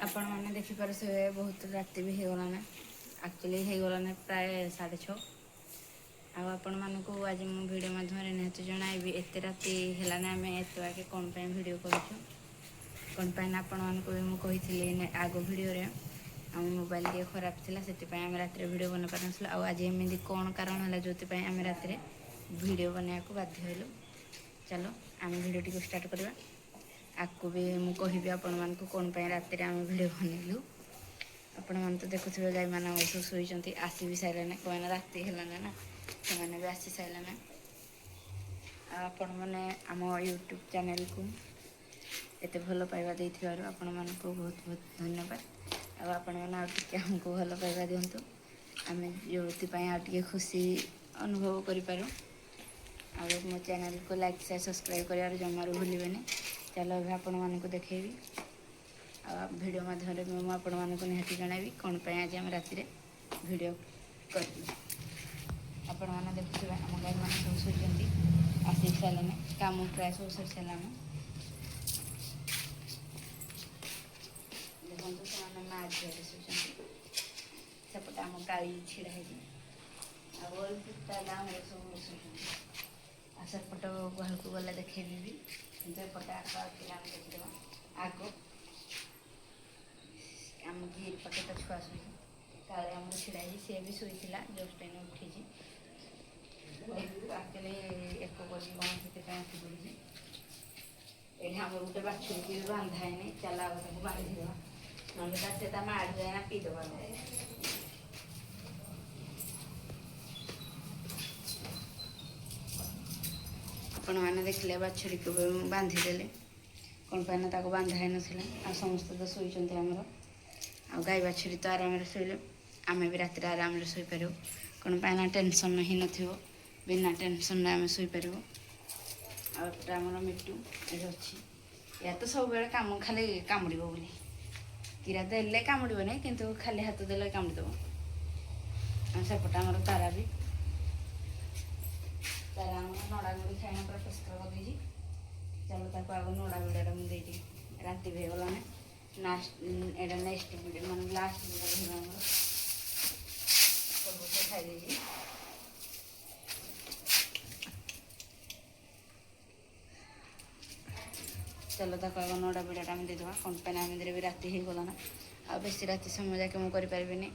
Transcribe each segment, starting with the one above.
ଆପଣମାନେ ଦେଖିପାରୁଥିବେ, ବହୁତ ରାତି ବି ହେଇଗଲାଣି। ଆକ୍ଚୁଆଲି ହେଇଗଲାଣି ପ୍ରାୟ 6:30। ଆଉ ଆପଣମାନଙ୍କୁ ଆଜି ମୁଁ ଭିଡ଼ିଓ ମାଧ୍ୟମରେ ନିହାତି ଜଣାଇବି, ଏତେ ରାତି ହେଲାନି ଆମେ ଏତେ ବାକି କ'ଣ ପାଇଁ ଭିଡ଼ିଓ କରୁଛୁ। କ'ଣ ପାଇଁ ନା ଆପଣମାନଙ୍କୁ ବି ମୁଁ କହିଥିଲି ଆଗ ଭିଡ଼ିଓରେ, ଆମ ମୋବାଇଲ ଟିକେ ଖରାପ ଥିଲା, ସେଥିପାଇଁ ଆମେ ରାତିରେ ଭିଡ଼ିଓ ବନେଇ ପାରୁନଥିଲୁ। ଆଉ ଆଜି ଏମିତି କ'ଣ କାରଣ ହେଲା ଯେଉଁଥିପାଇଁ ଆମେ ରାତିରେ ଭିଡ଼ିଓ ବନେଇବାକୁ ବାଧ୍ୟ ହେଲୁ? ଚାଲ, ଆମେ ଭିଡ଼ିଓଟିକୁ ଷ୍ଟାର୍ଟ କରିବା। ଆକୁ ବି ମୁଁ କହିବି ଆପଣମାନଙ୍କୁ କ'ଣ ପାଇଁ ରାତିରେ ଆମେ ଭିଡ଼ିଓ ବନେଇଲୁ। ଆପଣମାନେ ତ ଦେଖୁଥିବେ, ଗାଈମାନେ ଆମର ସବୁ ଶୋଇଛନ୍ତି, ଆସି ବି ସାରିଲେଣି। କ'ଣ ନା ରାତି ହେଲାନି ନା, ସେମାନେ ବି ଆସି ସାରିଲେଣି। ଆଉ ଆପଣମାନେ ଆମ ୟୁଟ୍ୟୁବ୍ ଚ୍ୟାନେଲ୍କୁ ଏତେ ଭଲ ପାଇବା ଦେଇଥିବାରୁ ଆପଣମାନଙ୍କୁ ବହୁତ ବହୁତ ଧନ୍ୟବାଦ। ଆଉ ଆପଣମାନେ ଆଉ ଟିକେ ଆମକୁ ଭଲ ପାଇବା ଦିଅନ୍ତୁ, ଆମେ ଯେଉଁଥିପାଇଁ ଆଉ ଟିକେ ଖୁସି ଅନୁଭବ କରିପାରୁ। ଆଉ ମୋ ଚ୍ୟାନେଲ୍କୁ ଲାଇକ୍, ସେୟାର, ସବସ୍କ୍ରାଇବ୍ କରିବାର ଜମାରୁ ଭୁଲିବେନି। ଚାଲ, ଏବେ ଆପଣମାନଙ୍କୁ ଦେଖେଇବି ଆଉ ଭିଡ଼ିଓ ମାଧ୍ୟମରେ ମୁଁ ଆପଣମାନଙ୍କୁ ନିହାତି ଜଣାଇବି କ'ଣ ପାଇଁ ଆଜି ଆମେ ରାତିରେ ଭିଡ଼ିଓ କରିବୁ। ଆପଣମାନେ ଦେଖୁଥିବେ, ଆମ ଗାଈମାନେ ସବୁ ଶୋଇଛନ୍ତି, ଆସି ସାରିଲେଣି, କାମ ପ୍ରାୟ ସବୁ ସରି ସାରିଲାଣି। ଦେଖନ୍ତୁ, ସେମାନେ ମା ଝିଅରେ ଶୋଇଛନ୍ତି। ସେପଟେ ଆମ କାଳି ଛିଡ଼ା ହେଇଛି ଆଉ ଆମର ସବୁ ଶୋଇଛନ୍ତି। ଆଉ ସେପଟ ଗୁହାଳକୁ ଗଲେ ଦେଖେଇବି ବି, କିନ୍ତୁ ଏପଟେ ଆଗ ଆଖିରେ ଆମେ ଦେଖିଦେବା। ଆଗ ଆମ ଗିରି ପାଖେ ତା ଛୁଆ ଶୋଇଛି, କାଳେ ଆମର ଛିଡ଼ା ହେଇଛି। ସିଏ ବି ଶୋଇଥିଲା, ଜଷ୍ଟ ଏଇନେ ଉଠିଛି। ଆକ୍ଚୁଆଲି ଏକ କରିକି କ'ଣ ସେଥିପାଇଁ ଉଠି ପଡ଼ିଛି। ଏଇଠି ଆମର ଗୋଟେ ବାଛୁରୀକି ବି ବାନ୍ଧା ହେଇନି। ଚାଲ, ଆଉ ତାକୁ ବାନ୍ଧିଦେବା, ନହେଲେ ତା ସେ ତା ମାଆଠୁ ଯାଇନା ପିଇଦେବା। ଆପଣମାନେ ଦେଖିଲେ, ବାଛୁରୀକୁ ବି ମୁଁ ବାନ୍ଧିଦେଲି। କ'ଣ ପାଇଁ ନା ତାକୁ ବାନ୍ଧା ହେଇନଥିଲା। ଆଉ ସମସ୍ତେ ତ ଶୋଇଛନ୍ତି ଆମର। ଆଉ ଗାଈ ବାଛୁରୀ ତ ଆରାମରେ ଶୋଇଲେ ଆମେ ବି ରାତିରେ ଆରାମରେ ଶୋଇପାରିବୁ। କ'ଣ ପାଇଁ ନା ଟେନସନ୍ ହିଁ ନଥିବ, ବିନା ଟେନସନ୍ରେ ଆମେ ଶୋଇପାରିବୁ। ଆଉ ଏପଟେ ଆମର ମିଟୁ ଏଠି ଅଛି। ୟା ତ ସବୁବେଳେ କାମ ଖାଲି କାମୁଡ଼ିବ ବୋଲି। କିରା ଦେଲେ କାମୁଡ଼ିବନି, କିନ୍ତୁ ଖାଲି ହାତ ଦେଲେ କାମୁଡ଼ିଦେବ। ଆଉ ସେପଟେ ଆମର ତାରା ବି, ତାରା ଆମର ନଡ଼ା ଗୁଡ଼ି ଖାଇନା ପୁରା ପରିଷ୍କାର କରିଦେଇଛି। ଚାଲ, ତାକୁ ଆଗ ନଡ଼ା ଗୁଡ଼ାଟା ମୁଁ ଦେଇଦିଏ। ରାତି ବି ହେଇଗଲାଣି। ଲାଷ୍ଟ, ଏଇଟା ନେକ୍ସଟ ଭିଡ଼ିଓ, ମାନେ ଲାଷ୍ଟ ଭିଡ଼ିଓ ରହିବ ଆମର। ସବୁ ସେ ଖାଇଦେଇଛି। ଚାଲ, ତାକୁ ଆଗ ନଡ଼ା ବିଡ଼ାଟା ଆମେ ଦେଇଦେବା। କ'ଣ ପାଇଁ ନା ଏମିତିରେ ବି ରାତି ହେଇଗଲାନା, ଆଉ ବେଶୀ ରାତି ସମୟ ଯାକେ ମୁଁ କରିପାରିବିନି।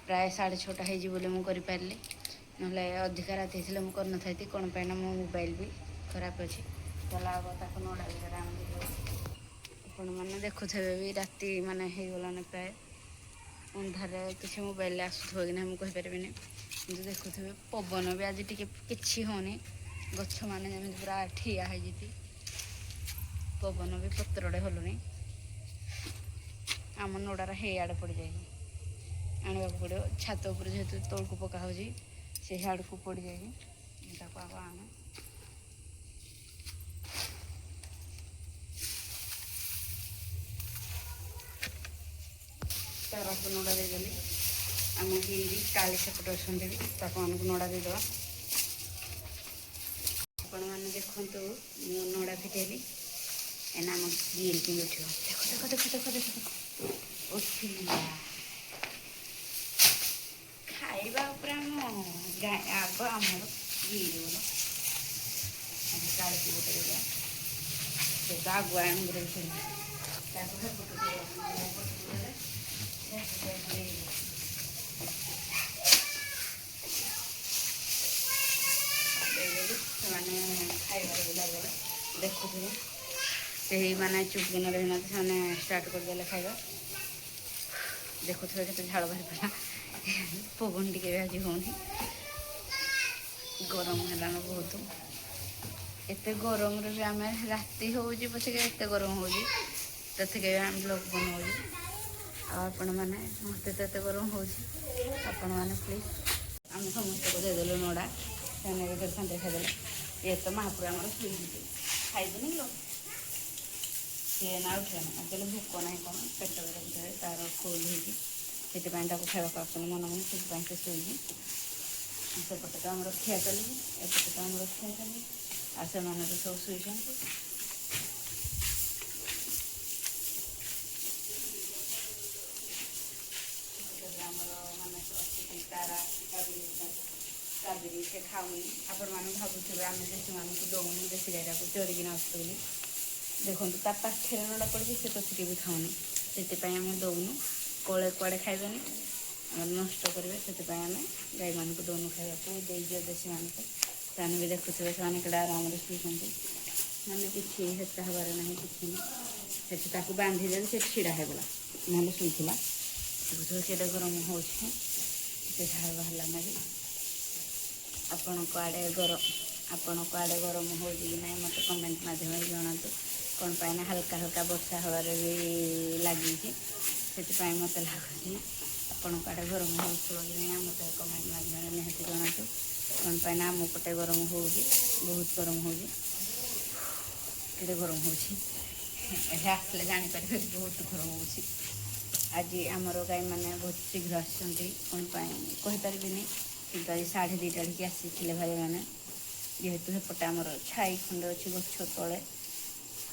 ପ୍ରାୟ 6:30 ହେଇଯିବ ବୋଲି ମୁଁ କରିପାରିଲି, ନହେଲେ ଅଧିକା ରାତି ହେଇଥିଲେ ମୁଁ କରିନଥାନ୍ତି। କ'ଣ ପାଇଁ ନା ମୋ ମୋବାଇଲ ବି ଖରାପ ଅଛି। ଚାଲ, ଆଗ ତାକୁ ନଡ଼ା ବିଡ଼ାଟା ଆମେ ଦେଇଦେବା। ଆପଣମାନେ ଦେଖୁଥିବେ ବି, ରାତି ମାନେ ହେଇଗଲାଣି ପ୍ରାୟ। ଅନ୍ଧାରରେ କିଛି ମୋବାଇଲରେ ଆସୁଥିବ କି ନାହିଁ ମୁଁ କହିପାରିବିନି, କିନ୍ତୁ ଦେଖୁଥିବେ, ପବନ ବି ଆଜି ଟିକେ କିଛି ହେଉନି। ଗଛମାନେ ଯେମିତି ପୁରା ଠିଆ ହେଇଯାଇଛି, ପବନ ବି ପତ୍ରଟେ ହଲୁନି। ଆମ ନଡ଼ାର ହେଇଆଡ଼େ ପଡ଼ିଯାଇଛି, ଆଣିବାକୁ ପଡ଼ିବ। ଛାତ ଉପରେ ଯେହେତୁ ତଳକୁ ପକା ହେଉଛି, ସେ ଆଡ଼କୁ ପଡ଼ିଯାଇଛି। ମୁଁ ତାକୁ ଆଗ ଆଣେ। ତାରାକୁ ନଡ଼ା ଦେଇଦେଲି। ଆମ ଗିରି, କାଳି ସେପଟେ ଅଛନ୍ତି ବି, ତାକୁ ମାନଙ୍କୁ ନଡ଼ା ଦେଇଦେବା। ଆପଣମାନେ ଦେଖନ୍ତୁ, ମୁଁ ନଡ଼ା ଫିଟେଇଲି। ଏଇନା ଆମ ଗିରି କେମିତି ଉଠିବ, ଦେଖ ଦେଖ ଦେଖ ଦେଖ ଦେଖ ଦେଖ, ଉଠିଲା। ଖାଇବା ଉପରେ ଆମ ଆଗ ଆମର ଗିରି ବୋଲ। କାଳିକି ଗୋଟେ ଦେଇଦେବା। ସେ ତ ଆଗୁଆ ଆଣିକି ତାକୁ ସେପଟକୁ ଦେଲେ ସେ ଦେଇଦେଲି। ସେମାନେ ଖାଇବାରେ ବି ଲାଗିଗଲେ। ଦେଖୁଥିବେ, କେହି ମାନେ ଚୁପ୍ କିନା ରହିନାହାନ୍ତି, ସେମାନେ ଷ୍ଟାର୍ଟ କରିଦେଲେ ଖାଇବା। ଦେଖୁଥିବେ, କେତେ ଝାଳ ବାହାରି ପଡ଼ିଲା। ପବନ ଟିକେ ବି ଆଜି ହେଉନି, ଗରମ ହେଲାଣି ବହୁତ। ଏତେ ଗରମରେ ବି ଆମେ, ରାତି ହେଉଛି ପଛକେ, ଏତେ ଗରମ ହେଉଛି, ତଥାପି ଆମେ ବ୍ଲଗ୍ ବନାଉଛୁ। ଆଉ ଆପଣମାନେ, ମୋତେ ତ ଏତେ ଗରମ ହେଉଛି, ଆପଣମାନେ ପ୍ଲିଜ୍। ଆମେ ସମସ୍ତଙ୍କୁ ଦେଇଦେଲୁ ନଡ଼ା, ସେମାନେ ବି ଶାନ୍ତି ଖାଇଦେଲେ। ଇଏ ତ ମହାପୁର ଆମର ଶୋଇଛି, ଖାଇବୁନି ଲୋ? ସିଏ ନା ଉଠିଲାନି। ଆକ୍ଚୁଆଲି ଭୋକ ନାହିଁ କ'ଣ, ପେଟ ବି ଦେଖୁଥିବେ ତାର ଫୁଲ୍ ହେଇଛି, ସେଥିପାଇଁ ତାକୁ ଖାଇବାକୁ ଆକ୍ଚୁଆଲି ମନ ହେଉନି, ସେଥିପାଇଁ ସେ ଶୋଇଛି। ସେପଟେ ତ ଆମର ଖିଆ ଚାଲିଛି, ଏପଟେ ତ ଆମର ଖିଆ ଚାଲିଛି, ଆଉ ସେମାନେ ତ ସବୁ ଶୋଇଛନ୍ତି। ଆମର ମାନେ ଅଛି ତାରା କାବିରି, କାବିରି ସେ ଖାଉନି। ଆପଣମାନେ ଭାବୁଥିବେ ଆମେ ଦେଶୀମାନଙ୍କୁ ଦେଉନୁ, ଦେଶୀ ଗାଈଟାକୁ ଚରିକିନା ଆସୁଛୁ ବୋଲି। ଦେଖନ୍ତୁ, ତା ପାଖରେ ନଡ଼ା ପଡ଼ିଛି, ସେ ତଥାପି ବି ଖାଉନି। ସେଥିପାଇଁ ଆମେ ଦେଉନୁ। କୋଳେ କୁଆଡ଼େ ଖାଇବେନି, ଆମର ନଷ୍ଟ କରିବେ। ସେଥିପାଇଁ ଆମେ ଗାଈମାନଙ୍କୁ ଦେଉନୁ ଖାଇବାକୁ, ଦେଇଦିଅ ଦେଶୀମାନଙ୍କୁ। ସେମାନେ ବି ଦେଖୁଥିବେ, ସେମାନେ କେଡ଼େ ଆରାମରେ ଶୋଇଛନ୍ତି। ମାନେ କିଛି ହେତା ହେବାର ନାହିଁ, କିଛି ନାହିଁ। ସେଠି ତାକୁ ବାନ୍ଧିଦେଲେ ସେ ଛିଡ଼ା ହେଇଗଲା, ନହେଲେ ଶୋଇଥିଲା। ଦେଖୁଥିବେ କେଡ଼େ ଗରମ ହେଉଛି, କେତେ ଝାଳ ବାହାରିଲା ନା ବି। ଆପଣଙ୍କ ଆଡ଼େ ଗରମ, ଆପଣଙ୍କ ଆଡ଼େ ଗରମ ହେଉଛି କି ନାହିଁ, ମୋତେ କମେଣ୍ଟ ମାଧ୍ୟମରେ ଜଣାନ୍ତୁ। କ'ଣ ପାଇଁ ନା ହାଲକା ହାଲକା ବର୍ଷା ହେବାରେ ବି ଲାଗିଛି। ସେଥିପାଇଁ ମୋତେ ଲାଗୁଛି ଆପଣଙ୍କ ଆଡ଼େ ଗରମ ହେଉଥିବ କି ନାହିଁ, ମୋତେ କମେଣ୍ଟ ମାଧ୍ୟମରେ ନିହାତି ଜଣାନ୍ତୁ। କ'ଣ ପାଇଁ ନା ଆମ ପଟେ ଗରମ ହେଉଛି, ବହୁତ ଗରମ ହେଉଛି। କେତେ ଗରମ ହେଉଛି, ଏଠି ଆସିଲେ ଜାଣିପାରିବେ, ବହୁତ ଗରମ ହେଉଛି। ଆଜି ଆମର ଗାଈମାନେ ବହୁତ ଶୀଘ୍ର ଆସିଛନ୍ତି, କ'ଣ ପାଇଁ କହିପାରିବିନି, କିନ୍ତୁ ଆଜି 2:30 ଠିକି ଆସିଥିଲେ ଭାଇମାନେ। ଯେହେତୁ ସେପଟେ ଆମର ଛାଇ ଖଣ୍ଡେ ଅଛି ଗଛ ତଳେ,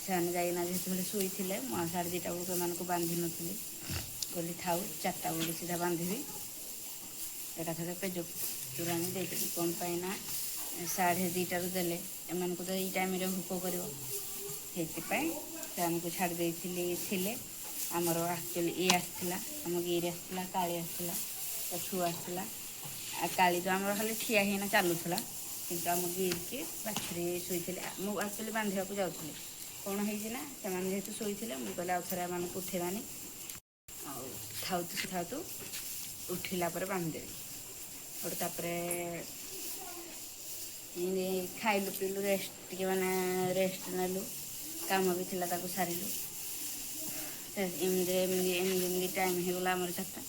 ସେମାନେ ଯାଇକିନା ଯେହେତୁ ହେଲେ ଶୋଇଥିଲେ। ମୁଁ 2:30 ବେଳକୁ ଏମାନଙ୍କୁ ବାନ୍ଧି ନଥିଲି, କହିଲି ଥାଉ, 4ଟା ବେଳକୁ ସିଧା ବାନ୍ଧିବି, ଏକାଥରେ ପେଜ ତୋରାଣି ଦେଇଦେବି। କ'ଣ ପାଇଁ ନା 2:30ରୁ ଦେଲେ ଏମାନଙ୍କୁ ତ ଏଇ ଟାଇମ୍ରେ ଭୋକ କରିବ। ସେଇଥିପାଇଁ ସେମାନଙ୍କୁ ଛାଡ଼ି ଦେଇଥିଲି। ଥିଲେ ଆମର ଆକ୍ଚୁଆଲି ଇଏ ଆସିଥିଲା, ଆମ ଗିରି ଆସିଥିଲା, କାଳି ଆସିଥିଲା, ତା ଛୁଆ ଆସିଥିଲା। ଆଉ କାଳି ତ ଆମର ଖାଲି ଠିଆ ହେଇନା ଚାଲୁଥିଲା, କିନ୍ତୁ ଆମ ଗିରିକି ବାଛୁରୀ ଶୋଇଥିଲେ। ମୁଁ ଆକ୍ଚୁଆଲି ବାନ୍ଧିବାକୁ ଯାଉଥିଲି, କ'ଣ ହେଇଛି ନା ସେମାନେ ଯେହେତୁ ଶୋଇଥିଲେ, ମୁଁ କହିଲି ଆଉ ଥରେ ଏମାନଙ୍କୁ ଉଠେଇବାନି, ଆଉ ଥାଉତୁ ଥାଉତୁ, ଉଠିଲା ପରେ ବାନ୍ଧିଦେବି। ଗୋଟେ ତାପରେ ଏମିତି ଖାଇଲୁ ପିଇଲୁ, ରେଷ୍ଟ ଟିକେ ମାନେ ରେଷ୍ଟ ନେଲୁ, କାମ ବି ଥିଲା ତାକୁ ସାରିଲୁ। ଏମିତି ଏମିତି ଏମିତି ଏମିତି ଟାଇମ୍ ହେଇଗଲା ଆମର 4ଟା।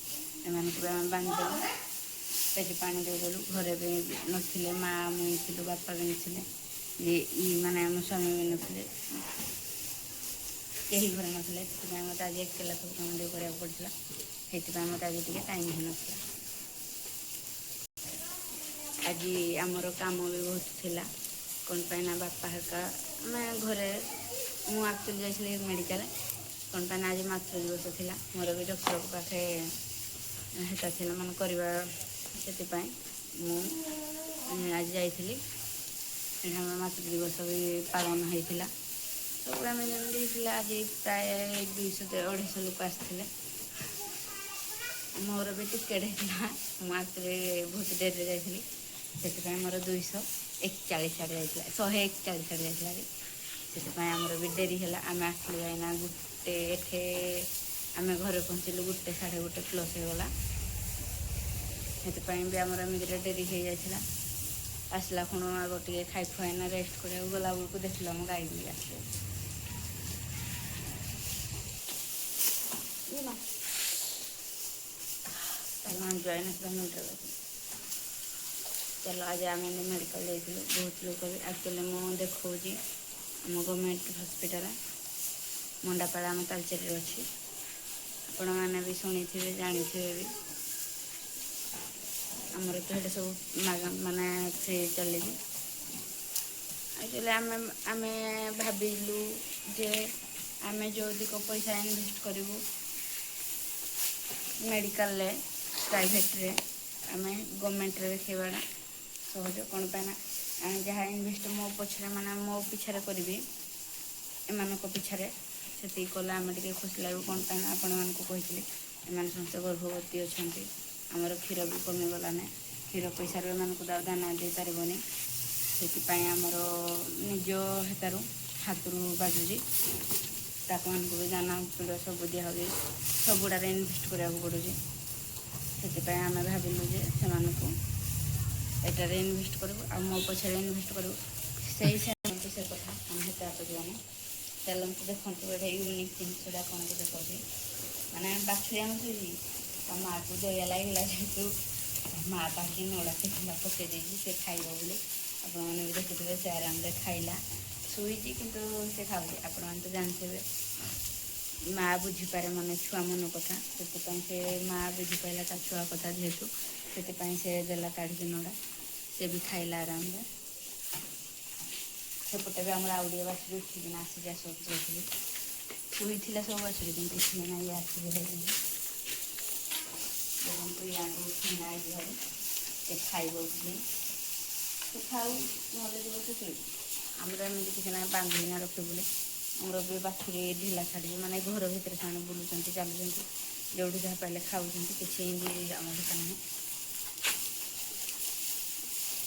ଏମାନଙ୍କୁ ବି ଆମେ ବାନ୍ଧିଦେଲୁ, ପେଜ ପାଣି ଦେଇଦେଲୁ। ଘରେ ବି ନଥିଲେ, ମା ମୁଇଁ ଥିଲୁ, ବାପା ବି ନଥିଲେ, ମାନେ ଆମ ସ୍ୱାମୀ ବି ନଥିଲେ, କେହି ଘରେ ନଥିଲେ। ସେଥିପାଇଁ ମୋତେ ଆଜି ଏକଲା ସବୁ କାମ ଟିକେ କରିବାକୁ ପଡ଼ିଥିଲା। ସେଇଥିପାଇଁ ମୋତେ ଆଜି ଟିକେ ଟାଇମ୍ ହେଇନଥିଲା। ଆଜି ଆମର କାମ ବି ବହୁତ ଥିଲା। କ'ଣ ପାଇଁ ନା ବାପା ହେରିକା ଆମେ ଘରେ, ମୁଁ ଆକ୍ଚୁଆଲି ଯାଇଥିଲି ମେଡ଼ିକାଲ। କ'ଣ ପାଇଁ ନା ଆଜି ମାତୃ ଦିବସ ଥିଲା, ମୋର ବି ଡକ୍ଟରଙ୍କ ପାଖେ ହେଟା ଥିଲା ମାନେ କରିବା, ସେଥିପାଇଁ ମୁଁ ଆଜି ଯାଇଥିଲି। ଏଠି ଆମର ମାତୃ ଦିବସ ବି ପାଳନ ହେଇଥିଲା, ସବୁ ଆମେ ଯେମିତି ହେଇଥିଲା। ଆଜି ପ୍ରାୟ 200 250 ଲୋକ ଆସିଥିଲେ। ମୋର ବି ଟିକେଟ୍ ହେଇଥିଲା, ମୁଁ ଆକ୍ଚୁଆଲି ବହୁତ ଡେରିରେ ଯାଇଥିଲି, ସେଥିପାଇଁ ମୋର 241 ଆଡ଼େ ଯାଇଥିଲା, 141 ଆଡ଼େ ଯାଇଥିଲା। ସେଥିପାଇଁ ଆମର ବି ଡେରି ହେଲା। ଆମେ ଆସିଲୁ ଯାଇନା ଗୋଟେ, ଏଠେ ଆମେ ଘରେ ପହଞ୍ଚିଲୁ 1, 1:30 ପ୍ଲସ୍ ହେଇଗଲା। ସେଥିପାଇଁ ବି ଆମର ଏମିତିରେ ଡେରି ହେଇଯାଇଥିଲା। ଆସିଲା ଖୁଣୁ ଆଗ ଟିକେ ଖାଇ ଖୁଆଇନା ରେଷ୍ଟ କରିବାକୁ ଗଲା ବେଳକୁ ଦେଖିଲୁ ଆମ ଗାଈ ବି ଆସିଲେ। ଜଏନ୍ ମୁଣ୍ଡରେ। ଚାଲ, ଆଜି ଆମେ ମେଡ଼ିକାଲ ଯାଇଥିଲୁ, ବହୁତ ଲୋକ ବି। ଆକ୍ଚୁଆଲି ମୁଁ ଦେଖାଉଛି ଆମ ଗଭର୍ଣ୍ଣମେଣ୍ଟ ହସ୍ପିଟାଲ ମଣ୍ଡାପାଳ, ଆମ ତାଲଚେରରେ ଅଛି। ଆପଣମାନେ ବି ଶୁଣିଥିବେ, ଜାଣିଥିବେ ବି। ଆମର ତ ସେଠି ସବୁ ମାନେ ଫ୍ରି ଚାଲିଛି। ଆକ୍ଚୁଆଲି ଆମେ ଭାବିଲୁ ଯେ ଆମେ ଯେଉଁଦିକ ପଇସା ଇନଭେଷ୍ଟ କରିବୁ ମେଡ଼ିକାଲରେ, ପ୍ରାଇଭେଟରେ, ଆମେ ଗଭର୍ଣ୍ଣମେଣ୍ଟରେ ଦେଖେଇବାଟା ସହଜ। କ'ଣ ପାଇଁ ନା ଆମେ ଯାହା ଇନଭେଷ୍ଟ ମୋ ପଛରେ ମାନେ ମୋ ପିଛାରେ କରିବି, ଏମାନଙ୍କ ପିଛାରେ ସେତିକି କଲେ ଆମେ ଟିକେ ଖୁସି ଲାଗିବ। କ'ଣ ପାଇଁ ନା ଆପଣମାନଙ୍କୁ କହିଥିଲି, ଏମାନେ ସମସ୍ତେ ଗର୍ଭବତୀ ଅଛନ୍ତି, ଆମର କ୍ଷୀର ବି କମିଗଲାନି, କ୍ଷୀର ପଇସାରୁ ଏମାନଙ୍କୁ ଦାନା ଦେଇପାରିବନି। ସେଥିପାଇଁ ଆମର ନିଜ ହେତାରୁ ହାତରୁ ବାଜୁଛି, ତାକମାନଙ୍କୁ ବି ଦାନା ପିଡ଼ ସବୁ ଦିଆହେଉଛି, ସବୁଗୁଡ଼ାରେ ଇନଭେଷ୍ଟ କରିବାକୁ ପଡ଼ୁଛି। ସେଥିପାଇଁ ଆମେ ଭାବିଲୁ ଯେ ସେମାନଙ୍କୁ ଏଟାରେ ଇନଭେଷ୍ଟ କରିବୁ ଆଉ ମୋ ପଛରେ ଇନଭେଷ୍ଟ କରିବୁ, ସେଇ ସେମାନଙ୍କୁ ସେ କଥା ଆମେ ହେତେ ଯିବାନି। ଚାଲନ୍ତୁ, ଦେଖନ୍ତୁ, ଏଇଟା ୟୁନିକ୍ ଜିନିଷଟା ଆପଣଙ୍କୁ ଦେଖାଉଛି। ମାନେ ବାଛୁରୀ ଆମ ଶୋଇଛି, ତା ମାଆକୁ ଦୟା ଲାଗିଲା ଯେହେତୁ ମା ପାଖେ ନଡ଼ା ଥିଲା ପକେଇ ଦେଇଛି ସେ ଖାଇବ ବୋଲି। ଆପଣମାନେ ବି ଦେଖୁଥିବେ, ସେ ଆରାମରେ ଖାଇଲା। ଶୋଇଛି କିନ୍ତୁ ସେ ଖାଉଛି। ଆପଣମାନେ ତ ଜାଣିଥିବେ, ମା ବୁଝିପାରେ ମାନେ ଛୁଆ ମନ କଥା। ସେଥିପାଇଁ ସେ ମା ବୁଝିପାରିଲା ତା ଛୁଆ କଥା ଯେହେତୁ, ସେଥିପାଇଁ ସେ ଦେଲା କାଢ଼ିକି ନଡ଼ା, ସେ ବି ଖାଇଲା ଆରାମରେ। ସେପଟେ ବି ଆମର ଆଉ ଟିକେ ବାଛୁରୀ ଉଠିକିନା ଆସିକି ଆସୁଛି। ଯାଇଥିଲି, ଶୋଇଥିଲା ସବୁ ବାଛୁରୀ, କିନ୍ତୁ ଉଠିକିନା ଇଏ ଆସିକି ହେଇଛନ୍ତି। ଦେଖନ୍ତୁ, ୟାଙ୍କୁ ଛେନା ଆଇଛି ଘରେ, ସେ ଖାଇବ ଉଠିକି। ସେ ଖାଉ, ନହେଲେ ଯିବ ସେ ଶୋଇବ। ଆମର ଏମିତି କିଛି ନାହିଁ ବାନ୍ଧିକିନା ରଖିବୁ ବୋଲି। ଆମର ବି ବାଛୁରୀ ଢିଲା ଛାଡ଼ିଛୁ, ମାନେ ଘର ଭିତରେ ସେମାନେ ବୁଲୁଛନ୍ତି, ଚାଲୁଛନ୍ତି, ଯେଉଁଠି ଯାହା ପାଇଲେ ଖାଉଛନ୍ତି। କିଛି ଏମିତି ଆମ ଭିତରେ ନାହିଁ।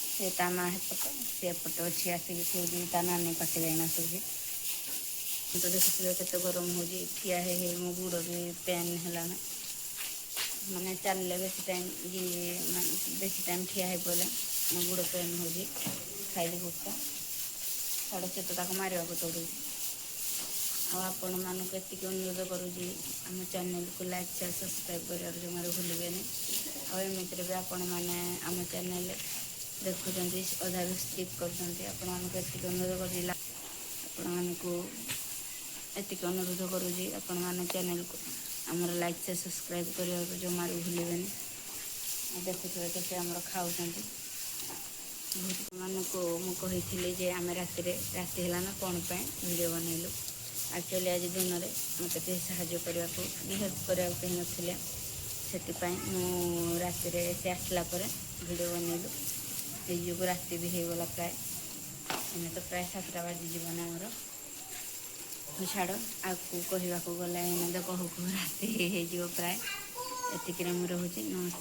ସେ ତା ମା ହେପଟ, ସେ ଏପଟେ ଅଛି ଆସିକି ଶୋଉଛି, ତା ନାନୀ ପାଖେ ଯାଇକିନା ଶୋଉଛି। ତ ଦେଖୁଥିବେ କେତେ ଗରମ ହେଉଛି। ଠିଆ ହେଇ ହେଇ ମୋ ଗୋଡ଼ ବି ପେନ୍ ହେଲାଣି। ମାନେ ଚାଲିଲେ ବେଶୀ ଟାଇମ୍, ମାନେ ବେଶୀ ଟାଇମ୍ ଠିଆ ହେଇ ପଡ଼ିଲେ ମୋ ଗୋଡ଼ ପେନ୍ ହେଉଛି। ଖାଇଲି ଗୁଟକା ଛାଡ଼, ସେ ତ ତାକୁ ମାରିବାକୁ ଦୌଡ଼ୁଛି। ଆଉ ଆପଣମାନଙ୍କୁ ଏତିକି ଅନୁରୋଧ କରୁଛି, ଆମ ଚ୍ୟାନେଲକୁ ଲାଇକ୍, ସେୟାର, ସବସ୍କ୍ରାଇବ୍ କରିବାକୁ ଜମାରୁ ଭୁଲିବେନି। ଆଉ ଏମିତିରେ ବି ଆପଣମାନେ ଆମ ଚ୍ୟାନେଲ ଦେଖୁଛନ୍ତି, ଅଧାରୁ ସ୍କିପ୍ କରୁଛନ୍ତି। ଆପଣମାନଙ୍କୁ ଏତିକି ଅନୁରୋଧ କରୁଛି, ଆପଣମାନଙ୍କୁ ଏତିକି ଅନୁରୋଧ କରୁଛି, ଆପଣମାନେ ଚ୍ୟାନେଲକୁ ଆମର ଲାଇକ୍, ସେୟାର, ସବସ୍କ୍ରାଇବ୍ କରିବାକୁ ଜମାରୁ ଭୁଲିବେନି। ଆଉ ଦେଖୁଥିବେ ତ, ସେ ଆମର ଖାଉଛନ୍ତି ବହୁତ। ମାନଙ୍କୁ ମୁଁ କହିଥିଲି ଯେ ଆମେ ରାତିରେ, ରାତି ହେଲା ନା କ'ଣ ପାଇଁ ଭିଡ଼ିଓ ବନେଇଲୁ। ଆକ୍ଚୁଆଲି ଆଜି ଦିନରେ ମୋତେ କେହି ସାହାଯ୍ୟ କରିବାକୁ କି ହେଲ୍ପ କରିବାକୁ କେହି ନଥିଲେ। ସେଥିପାଇଁ ମୁଁ ରାତିରେ ସେ ଆସିଲା ପରେ ଭିଡ଼ିଓ ବନେଇଲୁ। ସେଇ ଯୋଗୁଁ ରାତି ବି ହେଇଗଲା ପ୍ରାୟ। ଏଇନେ ତ ପ୍ରାୟ 7ଟା ବାଜିଯିବ ନା ଆମର। ଛାଡ଼, ଆଗକୁ କହିବାକୁ ଗଲେ ଏଇନେ ତ କହୁ କହୁ ରାତି ହେଇଯିବ ପ୍ରାୟ। ଏତିକିରେ ମୁଁ ରହୁଛି। ନମସ୍କାର।